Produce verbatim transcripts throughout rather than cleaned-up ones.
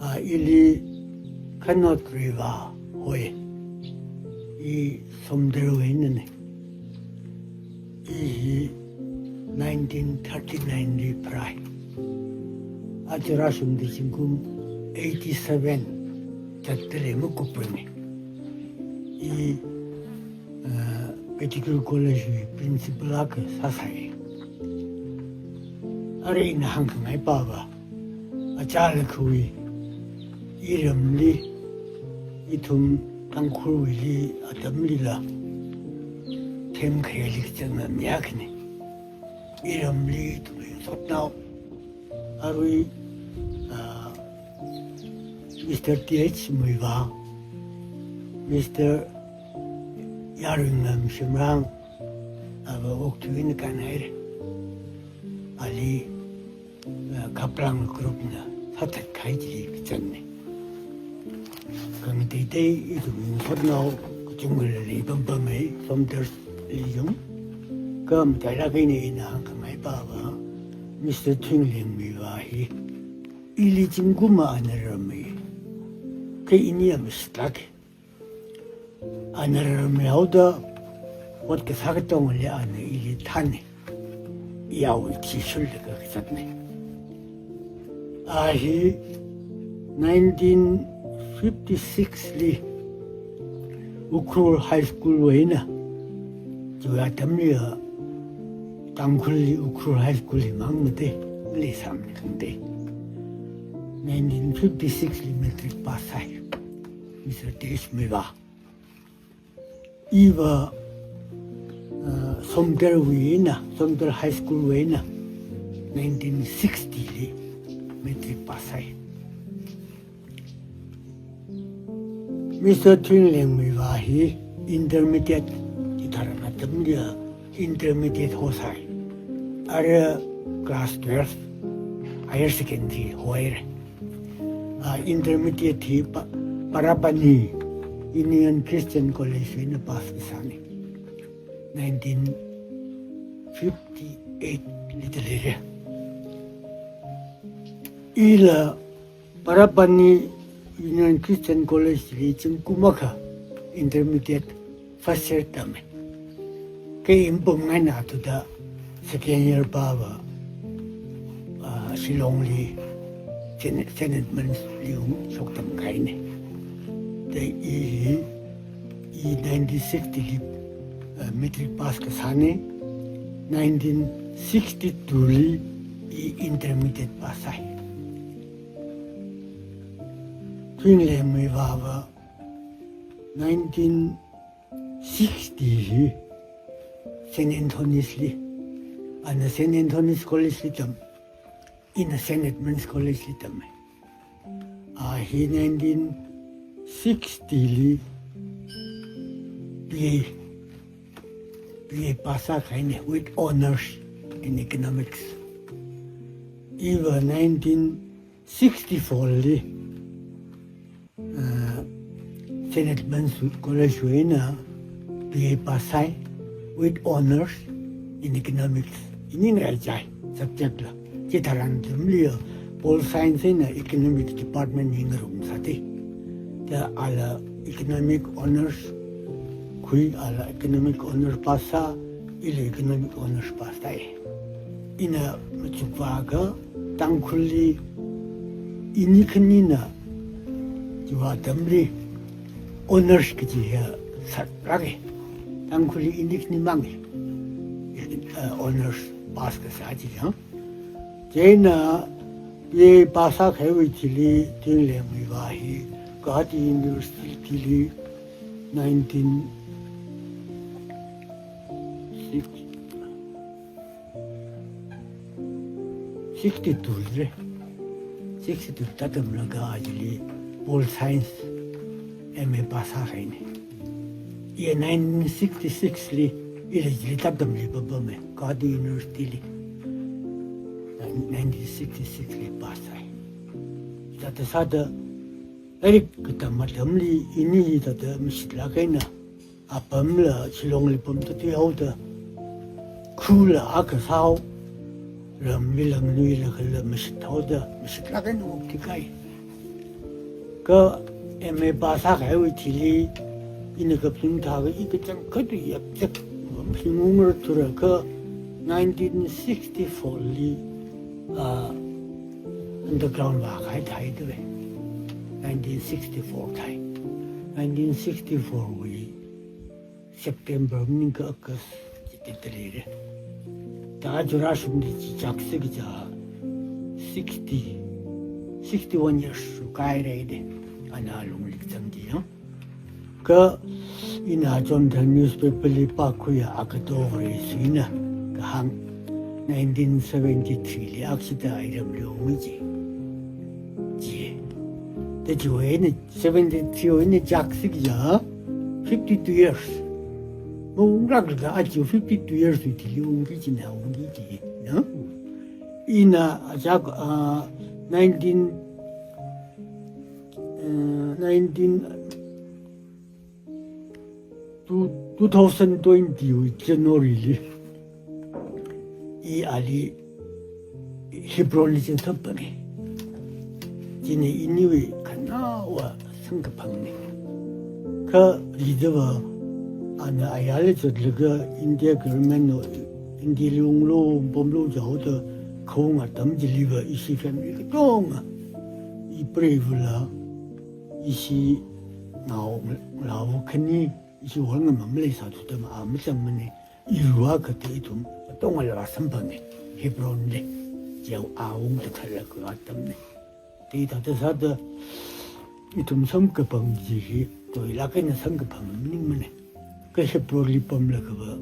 A, ili Khanot Riva hoi. I Somdalwui einana. I hi nineteen thirty-nine li pharai. Aja rāshungda zingkum eighty-seven zatdalei makuprana. I, uh, Pettigrew College wui principal akha sāsai. Arui ina hāngkhangai pava, achālakhawui iramli, ithum Tangkhulwuili atamlila themkhayāli kachang mi akhana. Iramli ithum sotnao. Arui, ah, Mister T H Muivah, Mister Yaruingam Shimrang, ava okathui eina kānhaira. Ali, ah, Khaplang group na sāthatkahai chili kachangna. Khangateitei ithum sotnao kachungkhala leipampamei, Somdalli yung. Kha matailāk eina ina hāngkhangai pava, Mister Thuingleng Muivah hi ili zingkumva ana rarmei. Kha ini ya mashitlāka. Ana rarmeihaoda, ot kasā katongali ana ili thāna. Yaowui thi shullaga kazatna. A hi nineteen fifty-six li Ukhrul High School wui eina, chiwui atamli a Tangkhulli Ukhrul High School himang mate, maleisāmana khangatei. Nineteen fifty-six li matric pass sāi, Mister T H Muivah. Iva, uh, Somdalwui eina, Somdal High School wui eina, nineteen sixty li matric pass sāi. Mister Thuingleng Muivah hi intermediate, chitharan atamli a intermediate hosai. Arui class twelve, higher secondary hohaira. Ah, intermediate hi Pa-, Parapani Union Christian College wui eina pass kasāna. Nineteen fifty-eight li thāda leira. Ila Parapani Union Christian College li zingkum akha intermediate first year tama. Kha ina pamngaina thuda second year pava, ah, Shillongli Saint, Saint Edmund's li ungshoktamkahaina. Thāda i hi, i nineteen sixty li, ah, matric pass kasāna, nineteen sixty-two li i intermediate pass sāi. Thuingleng Muivah va nineteen sixty hi Saint Anthony's li, ana Saint Anthony's College li tam, ina Saint Edmund's College li tama. A hi nineteen sixty li B A, B A pass sākahaina with honors in economics. Iva nineteen sixty-four li, uh, Saint Edmund's College wui eina B A pass sāi with honors in economics. Ini ngachai subject la. Chitharan atamli a pol science eina economics department hi ngarumsāda. Thāda ala economic honors khui, ala economic honors pass sā, ila economic honors pass sāi. Ina machukvāakha Tangkhulli ini khanina, chiwui atamli honors kaji hi sālāka. Tangkhulli ini khani mang, eh, honors pass kasā chi yang. Chieina B A pass sākahaiwui thili Thuingleng Muivah hi Gauhati University li nineteen sixty-two li, sixty-two tātamlaga chili pol science M A pass sākahaina. Iya nineteen sixty-six li, ila chili tātamli papama, Gauhati University li. Nineteen sixty-six li pass sāi. Thāda sāda, lairik katam atamli ini thāda mashitlāk eina, apamla Shillongli pamda thuihaoda, khula akha sāhao, Ramli langnuila kala mashit thaoda, mashitlāk eina okthui kahai. Kha M A pass sākahaiwui thili, ina kaphaning thākha i kachangkhat yapchak, maphaningungra thura kha nineteen sixty-four li, ah, underground vākahai thai da lei. Nineteen sixty-four thai. Nineteen sixty-four wui September maningakha August chithāda leira. Thāda aja rāshungda chi chak sik ja sixty, sixty-one years shukahaira da. Ana lungli kachang chi yang. Kha ina chonthang newspaper li pākhuiya Akato Varesuina kahāng nineteen seventy-three li akshida iramli ungmi ji. Ji. Da chiwui eina seventy-three wui eina chak sik ja fifty-two years. Maunglākla aja fifty-two years wui thili ungki jina ungki ji. Ya? Ina aja, ah, nineteen, eh, nineteen, two, two thousand twenty wui January li, i ali Hebron li chānsam panga. China iniwui khanaowa samkaphangna. Kha ridava ana ayarli zatlaga India government na India li unglu, pamlu jihaoda khaung atam chiliva ishi family katonga, i preivula, ishi naongalāva khani, ishi wunga mamlei sāthuda ma a mazangmana, iruiva kathā ithum katongala samphanga, Hebron li, jihaowa ungda khalei atamna. Chithāda sāda ithum samkaphang chi hi, toilāk eina samkaphang maningmana. Kha Hebron li pamlakhava,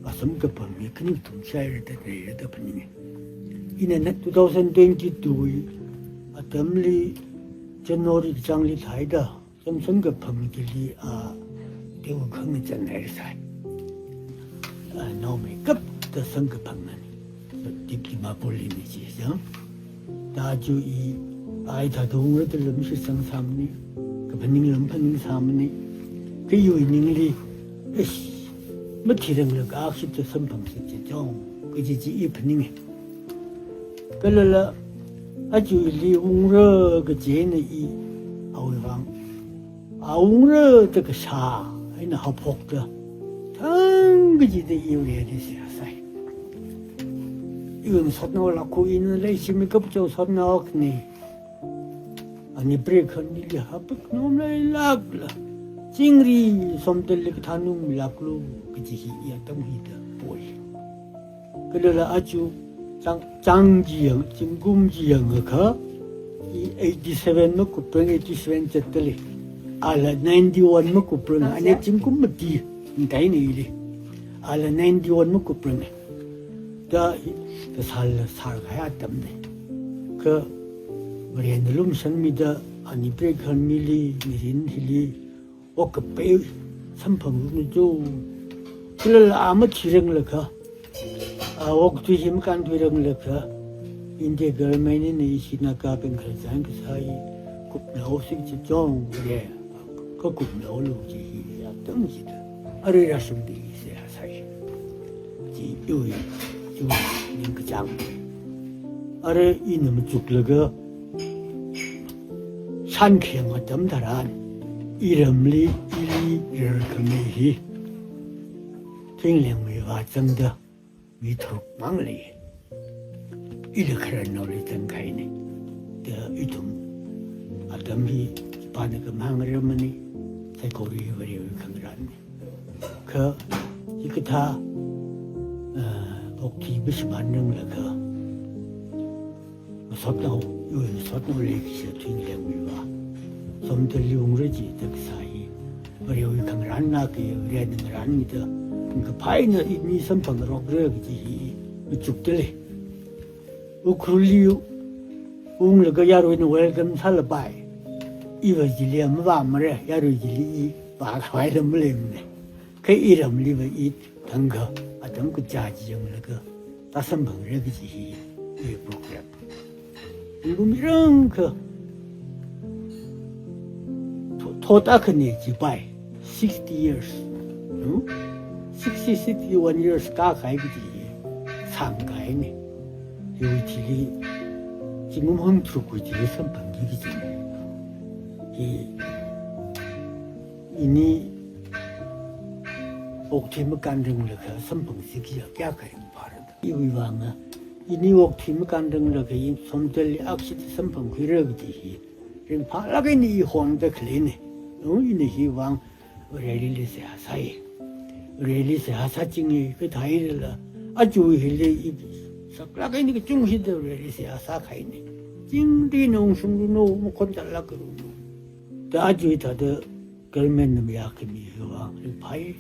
a samkaphang hi khani ithum shaira da, leira da phaninga. Ina na two thousand twenty-two wui atamli January kachāngli thāda, samsam kaphang chili, ah, teokha ngachānhaisai. Ah, naomeikapta samkaphang nani. Dip Dimapur lina chi chang. Thāda aja i, ai thāda ungra da lamshitsang sāmana. Kaphaning lam phaningsāmana. Kha iwui ningli, eish, mathiranglaga akshida samphang sik chi chong, kaji chi i phaninga. Kalala, aja ili ungra kajina i awui vang. A ungra da kashā eina haophokta thang kajida iwui ready sāsai. Iwui masotnaolāk khu ina leishimei kapchao sotnao khani. Ani break khanili hapik nom leilākla, chingri somtalli kathānungmilāklu kaji hi i atam hida poi. Kalala aja chang, chang chi yang, zingkum chi yangakha, i eighty-seven makuprang, eighty-seven zatda lei. Ala ninety-one makuprang, ana zingkum mati, ngateina ili. Ala ninety-one makuprang. Da, da sāla sārkahai atamna. Kha Varena lumashanmida ani break khanili, mirin hili, wok kapai samphangrumna jo. Kalala a mathiranglakha, a wok tui hi makanthuiranglakha, India government na ishi Nagabing khararchan kasā hi kupnao sik chi chong, Vare, kakupnaolu kaji hi atam chida. Arui rāshungda i seihā sāi. Chi iwui, iwui ningkachāng. Arui ina machuklaga shānkhanang atam tharan, iramli ili rarkhamei hi Thinglengmeiva zangda mi tharuk mang lei. Ila khararnaoli zangkahaina. Da ithum atam hi pana kamang ramani, saikora hi Varewui khangarānna. Kha hikathā, ah, okthui bishman ranglakha, masotnao, iwui masotnao leikashi Thinglengmeiva somtalli ungra jida kasā hi, Varewui khangarānna kha Varena ngarānmida, kaphā eina ini samphangrokra kaji hi machukda lei. Ukhrulli unglaga yaruina welcome sālapai. Iva chili mavāmara, yarui chili i vākhavai lam maleimana. Kha iramliva i thangkha atam kachā chi yanglaga tāsamphangra kaji hi i program. Ungrum irangkha tho-, thot akhana chipai, sixty years. Hmm? Sixty, sixty-one years kākahai kaji hi sāngkahaina. Iwui thili, zingkum hangthukwui thili samphangki kaji. Hi, ini okthui makānranglaga samphangsi kaja kayākha ringphāra. Iwui vānga, ini okthui makānranglaga i Somdalli akshit samphangkhuira kaji hi ringphālāk eina i hongda khaleina. Oh, ina hi vāng Vareli seihā sāi. Vareli seihā sāchingi kathālala, aja hili i saklāk eina kachungkha hithāda Vareli seihā sākahaina. Chingri nong shungranu, makhon tālāk karanu. Da aja hithāda government na mayākhami hiva ringphāi.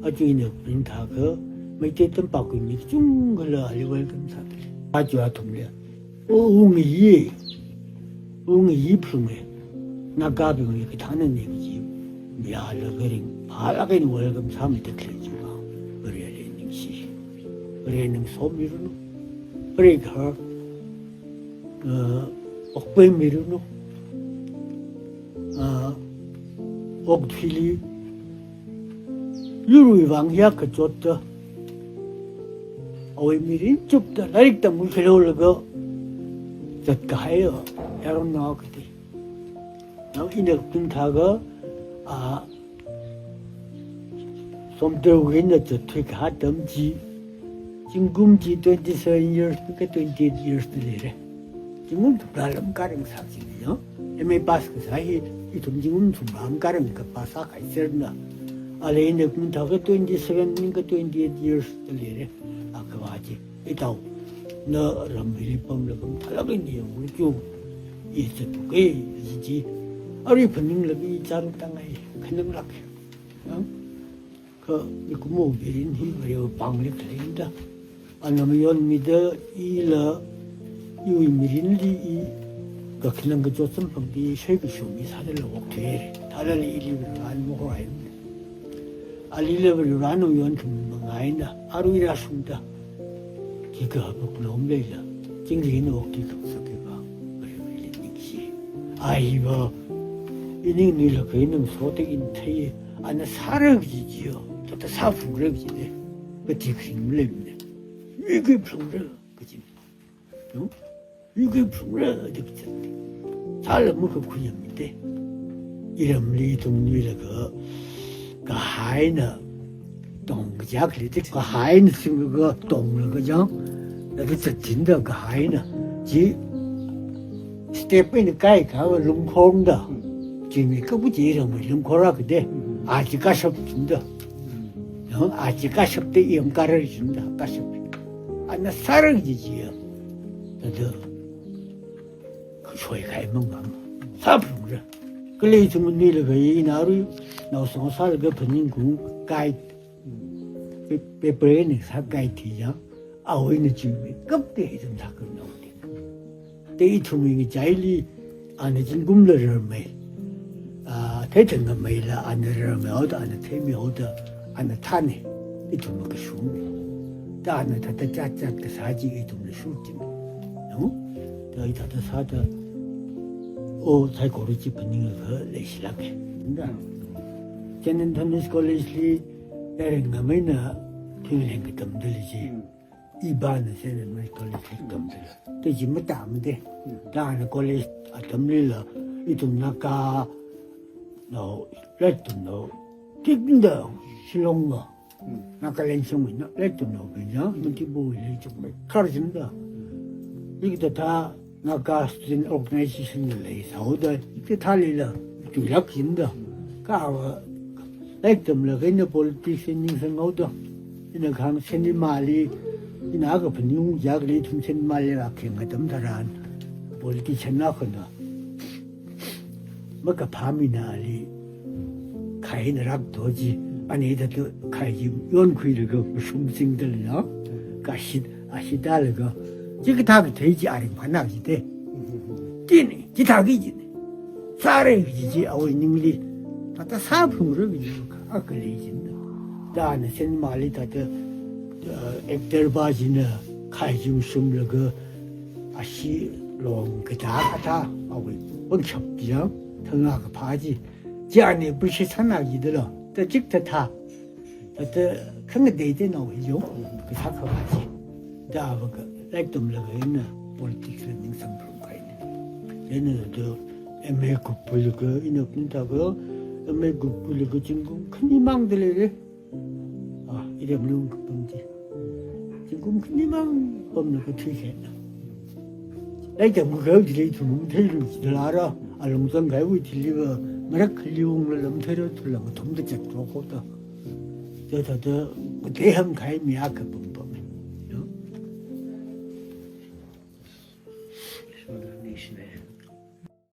Aja ina ringthākha, Meitei tampākwui mi kachungkhala ali welcome sāda lei. Aja athumli, o, ungayi, ungayi phalungra. Nagabingli kathānana kaji mayālaga ringphālāk eina welcome sāmida khalei chiva, Vareli ningshi. Vare ningsomiranu. Vare khar, uh, okpaimiranu. Uh, okthuili yurwui vāng hiyākha chotda, awui mirin chupda lairik tamkhui khalei laga zatkahai, uh, yaronnao kati. Nao ina ringthākha, a, Somdalwui eina zatthui kahai atam chi, zingkum chi twenty-seven years, nika twenty-eight years da leira. Zingkum thumrā lam kharang sāchinga, ya. M A pass kasā hi, ithum zingkum thumrā lam kharang kapā sākahai serna. Ali ina ringthākha twenty-seven, nika twenty-eight years da leira. A kavā chi, ithāuna ram hili pamlaga mathālāk eina yanglu chu, i zatluka, i chi, arui phaninglaga i chāntangai, khananglāk. Ya? Kha mikumo mirin hi Varewui pāngli khalei da. Ana mayonmida ila, iwui mirinli i kakhanang kachot samphangki, shai kashumi sādala okthuira. Thālala ili Varena mahorai. Alila Varena mayon khami mangaina, arui rāshungda, khikha haophok lom leila, chingri eina okthui khangasak hiva, Vareli ningshi. A hiva, ining nuilaga ina masota ina thei, ana sāra kaji chiya, thāda sāphalungra kaji lei, kathi kharing maleimana. Mikhui phalungra kaji. No? Mikhui phalungra da kazat. Sāla makakhuiyamida. Iramli ithum nuilaga, kahaina tong kachak lei da, kahaina singlaga tonglaga chang, laga zatchinda kahaina. Chi step eina kaikhava lungkhorda. Chi mi kapu chi iramwui lungkhor akha da. A chi kashap chinda. No? A chi kashapda i am karar chinda, kashap. Ana sāra kaji chiya. Thāda, kashoi kahai mang mang. Sāphalungra. Kala ithum nuilaga ina arui, naosang sālaga phaningkhui guide, pe-, paper eina sā guide hi ya, awui eina chi mi kapda ithum sākhanao da. Da ithumwui ngachaili, ana zingkumla rarmei. A, theithang ngameila ana rarmei haoda, ana theimi haoda, ana thāna, ithumla kashung. Da ana thāda chat chat kasā chi ithumla shurchin. No? Da hithāda sāda, o, psychology phaninglaga leishilāka. Da. Saint Anthony's College li, lairik ngameina, thingleng katamda lei chi. Ipāna Saint Anthony's College li tamda lei. Da chi matamda. Da ana college atamlila, ithum Naga, no, lairik tamnao, tikda, Shillong lo. Nagaland shongwui na, lairik tamnaobing ya, Manipurwui lei chukmei kharchinda. Hikathā Naga Student Organization leisāhaoda, hikathālila, chuilāk chinda. Kha ava, lairik tamlaga ina politics ningsanghaoda. Ina kahāng cinema li, ina kaphaning jiakha ithum cinema li rākhayang atam tharan, politician akhana makaphāmina ali, khaina rākatho chi, ani thāda khai chi yonkhuilaga kashum singda lei na, kashi, ashida laga, chikathā kathei chi a ringphāna jida. China, chithāki china. Sāra kaji chi awui ningli, thāda sāphalungra kaji akha lei china. Da ana cinema li thāda, uh, actor pā china khai chi shumlaga, ashi long kathā kathā awui pangshap chi ya, thangā kaphā chi, chi ani appreciate sāna jida lo, da chikathā thā, thāda khangatei teina hi yo, kasā khavā chi. Da ava ka, Lairik tamlaga ina politics la ning samphangkahaina. Chieina thāda M A kupalaga, ina khanina thākha, M A kupalaga zingkum khanimang da leira. Ah, iram lung kapam chi. Zingkum khanimang pamlaga thuihaina. Lairik tamkahai chili ithum matheilu, chithāda rāra, alung zangkahaiwui thiliva, marak khali ungla lam theira, thulāng athumda chat rokho da. Chithāda, katei hāngkahai mi akha pam.